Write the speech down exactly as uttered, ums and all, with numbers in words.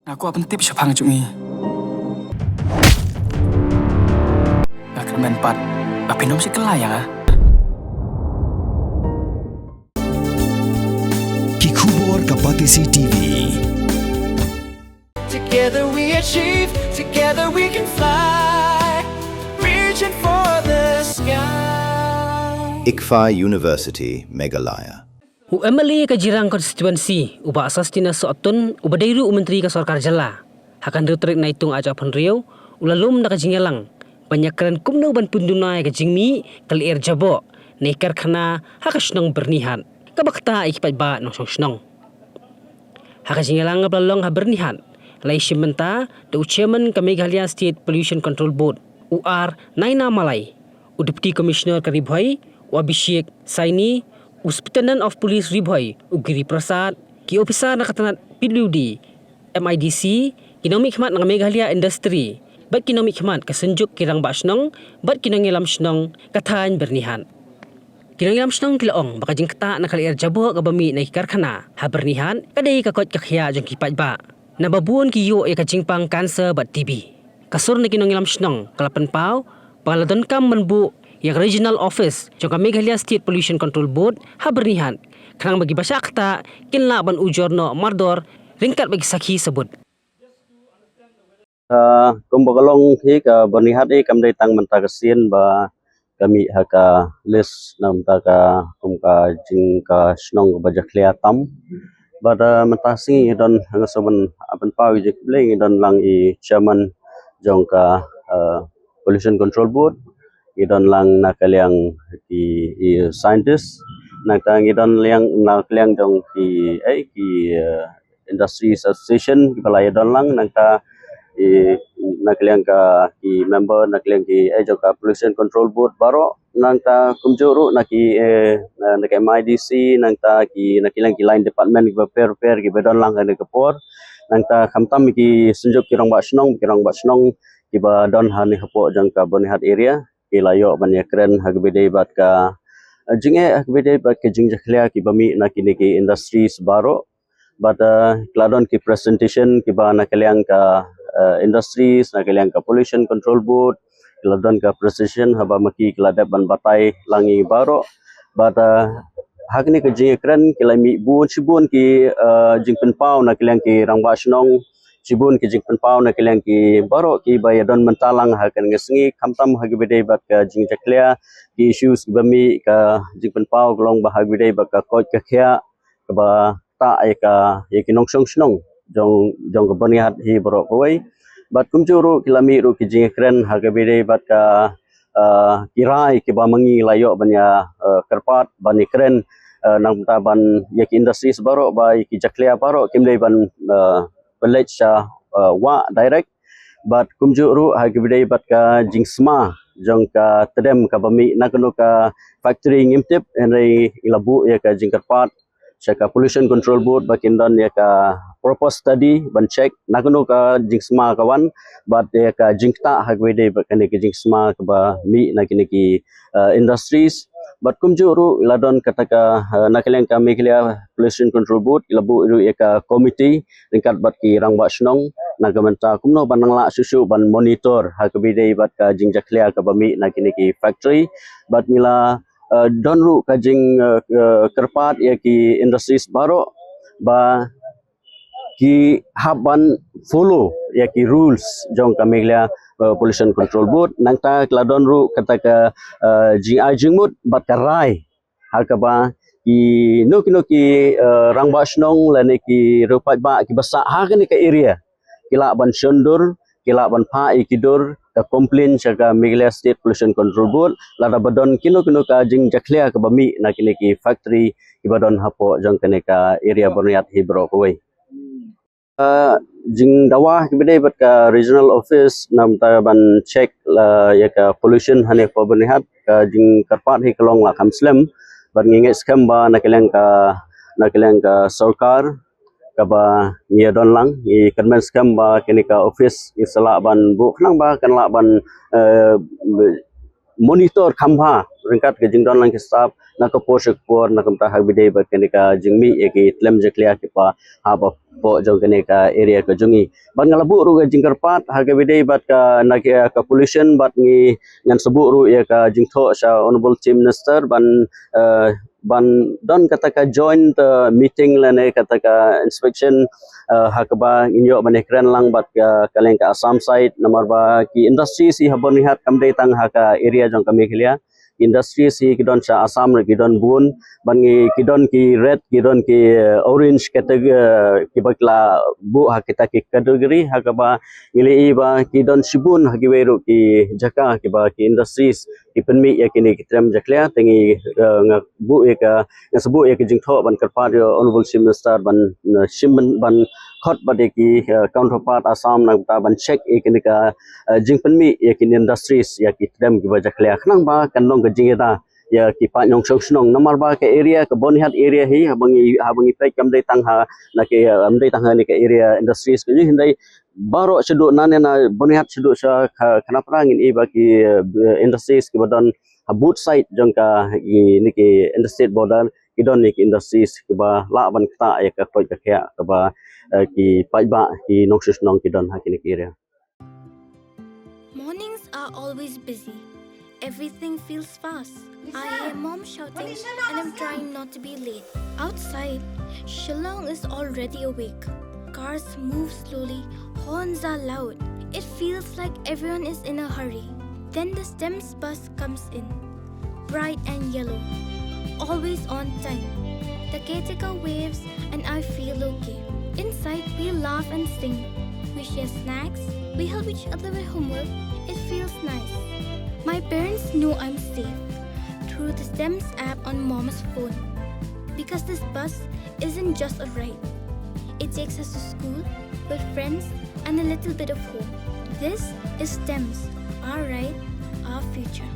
Nga kwah pyntip shaphang jong i. Nga kyrmen pat ba phin ym shah kylla ïa nga. Ki khubor ka Batesi T V. Together we achieve, together we can fly, reaching for the sky. ICFAI University, Meghalaya. U M L A ka Jirang Constituency, u Bah Sosthenes Sohtun, uba dei ruh u Myntri ka Sorkar Jylla, ha ka hynriew tarik Naitung ar hajar arphew hynriew, u la lum da ka jingïalang ban ïakren kumno ban pynduna ïa ka jingmih ka lyer jaboh na ki karkhana ha ka shnong Byrnihat, kaba ktah ïa ki paidbah nongshong shnong. Ha ka jingïalang kaba la long ha Byrnihat, la ïashim bynta da u Chairman ka Meghalaya State Pollution Control Board, u R Naina Malai, u Deputy Commissioner ka Ri Bhoi, u Abhishek Saini, u Superintendent of Police Ri Bhoi, u Giri Prasad, ki ophisar na ka tnat P W D, M I D C, ki nongmihkhmat na ka Meghalaya Industry, bad ki nongmihkhmat ka Synjuk ki Rangbah Shnong, bad ki nongïalam shnong ka thaiñ Byrnihat. Ki nongïalam shnong ki la ong ba ka jingktah na ka lyer jaboh kaba mih na ki karkhana ha Byrnihat ka dei ka koit ka khiah jong ki paidbah, naba bun ki ïoh ïa ka jingpang cancer bad T B. Ka sur na ki nongïalam shnong ka la pynpaw ba ka la donkam ban buh ïa ka Regional Office jong ka Meghalaya State Pollution Control Board ha Byrnihat, khnang ba kiba shah ktah kin lah ban ujor noh mardor ryngkat bad ki sakhi sabut. Ah, kumba ka long hi, ka Byrnihat hi kam dei tang mynta ka sien ba ka mih ha ka list na bynta ka, kum ka jing ka shnong kaba jakhlia tam. Bad, ah, mynta sngi ngi don, nga sngew ban pynpaw ïa ka jingkhublei, ngi don lang i chairman jong ka, ah, Pollution Control Board, ngi don lang na ka liang ki, i scientist, nangta ngi don lang na ka liang jong ki, eh, ki, eh, Industries Association kiba la ïadon lang, nangta i, na ka liang ka ki member na ka liang ki, eh, jong ka Pollution Control Board baroh, nangta kumjuh ruh na ki, eh, na, na ka M I D C, nangta ki na ka liang ki line department kiba pher pher kiba don lang ha kane ka por, nangta khamtam ki Synjuk ki Rangbah Shnong, ki Rangbah Shnong kiba don ha ne hapoh jong ka Byrnihat area, ki la ïoh ban ïakren ha kaba ïadei bad ka, eh, jingeh ha kaba ïadei bad ka jingjakhlia kiba mih na kine ki industries baroh. Bad, eh, ki la don ki presentation kiba na ka liang ka, eh, industries, na ka liang ka Pollution Control Board, ki la don ka presentation haba ma ki ki la dep ban batai lang ïa baroh. Bad, eh, ha kane ka jingïakren ki la mih bun shibun ki, eh, jingpynpaw na ka liang ki Rangbah Shnong, shibun ki jingpynpaw na ka liang ki baroh kiba ïadon mynta lang ha kane ka sngi, khamtam ha kaba ïadei bad ka jingjakhlia, ki issues kiba mih, ka jingpynpaw ka long ba ha kaba ïadei bad ka koit ka khiah kaba ktah ïa ka, ïa ki nongshong shnong jong, jong ka Byrnihat hi baroh kawei. Bad kumjuh ruh ki la mih ruh ki jingïakren ha kaba ïadei bad ka, ah, ki rai kiba ma ngi la ïoh ban ïa, ah, kyrpad ban ïakren, ah, na bynta ban ïa ki industries baroh ba ïa ki jakhlia baroh kim dei ban, ah, pynleit sha, ah, wah direct. Bad kumjuh ruh ha kaba ïadei bad ka jingsma jong ka tdem kaba mih na kano ka factory ngim tip, hynrei ngi la buh ïa ka jingkyrpad sha ka Pollution Control Board ba kin don ïa ka proper study ban check na kano ka jingsma ka wan, bad ïa ka jingktah ha kaba ïadei bad kane ka jingsma kaba mih na kine ki, eh, industries. Bad kumjuh ruh la don kata ka, eh, na ka liang ka Meghalaya Pollution Control Board ki la buh ruh ïa ka committee ryngkat bad ki Rangbah Shnong na ka bynta kumno ban nang lah shuh shuh ban monitor ha kaba ïadei bad ka jingjakhlia kaba mih na kine ki factory. Bad ngi la, eh, don ruh ka jing, eh, eh, kyrpad ïa ki industries baroh ba ki hap ban follow ïa ki rules jong ka Meghalaya, eh, Pollution Control Board. Nangta ki la don ruh kata ka, eh, jingai jingmut bad ka rai ha kaba kino kino ki, eh, Rangbah Shnong lane ki riewpaidbah kiba sah ha kane ka area ki lah ban shon dur, ki lah ban phah ïa ki dur ka complain sha ka Meghalaya State Pollution Control Board lada ba don kino kino ka jingjakhlia kaba mih na kine ki factory kiba don hapoh jong kane ka area Byrnihat hi baroh kawei. Ah, jingdawa kaba ïadei bad ka regional office na bynta ban check la ïa ka pollution ha ne hapoh Byrnihat, ka jingkyrpad hi ka long la kham slem, bad ngi ngeit skhem ba na ka liang ka, na ka liang ka sorkar kaba ngi ïadon lang, ngi kyrmen skhem ba kane ka office ngi sa lah ban buh khnang ba kan lah ban, eh, monitor kham bha ryngkat ka jingdon lang ki staff na ka por sha ka por, na ka bynta ha kaba ïadei bad kane ka jingmih ïa ki tlem jakhlia kiba hap hapoh jong kane ka area ka jong ngi. Bad nga la buh ruh ka jingkyrpad ha kaba ïadei bad ka, na ka, ka pollution, bad ngi, ngan sa buh ruh ïa ka jingthoh sha Honourable Chief Minister ban, eh, ban don kata ka joint, eh, meeting lane kata ka inspection, eh, ha kaba ngin ïoh ban ïakren lang bad ka, ka liang ka Assam side, namar ba ki industries hi ha Byrnihat kam dei tang ha ka area jong ka Meghalaya. Industries hi ki don sha Assam ruh ki don bun, bad ngi, ki don ki red, ki don ki, eh, orange category, eh, kiba ki la buh ha kita ki category, ha kaba ngi la ïohi ba ki don shibun ha kiwei ruh ki jaka kiba ki industries ki pynmih ïa kine ki tlem jakhlia. Te ngi, eh, nga buh ïa ka, nga sa buh ïa ka jingthoh ban kyrpad ïa u Honourable Chief Minister ban, eh, shim ban, ban khot bad ïa ki, eh, counterpart Assam na ka bynta ban check ïa kine ka, eh, jingpynmih ïa kine industries ïa ki tlem kiba jakhlia, khnang ba kan long ka jingïada ïa ki paid nongshong shnong, namar ba ka area ka Byrnihat area hi, haba ngi, haba ngi peit kam dei tang ha, na ka, eh, kam dei tang ha ne ka area industries ka jong ngi, hynrei baroh shaduh, na ne na Byrnihat shaduh sha Kha-, Khanapara ngin ïohi ba ki, eh, industries kiba don ha both side jong ka, ki, ne ki interstate border, ki don ne ki industries kiba lah ban ktah ïa ka koit ka khiah kaba, eh, ki paidbah, ki nongshong shnong ki don ha kine ki area. Mornings are always busy. Everything feels fast. I hear mom shouting and I'm trying not to be late. Outside, Shillong is already awake. Cars move slowly, horns are loud. It feels like everyone is in a hurry. Then the STEMS bus comes in. Bright and yellow. Always on time. The caretaker waves and I feel okay. Inside, we laugh and sing. We share snacks. We help each other with homework. It feels nice. My parents know I'm safe through the STEMS app on mom's phone. Because this bus isn't just a ride. It takes us to school, with friends, and a little bit of home. This is STEMS, our ride, our future.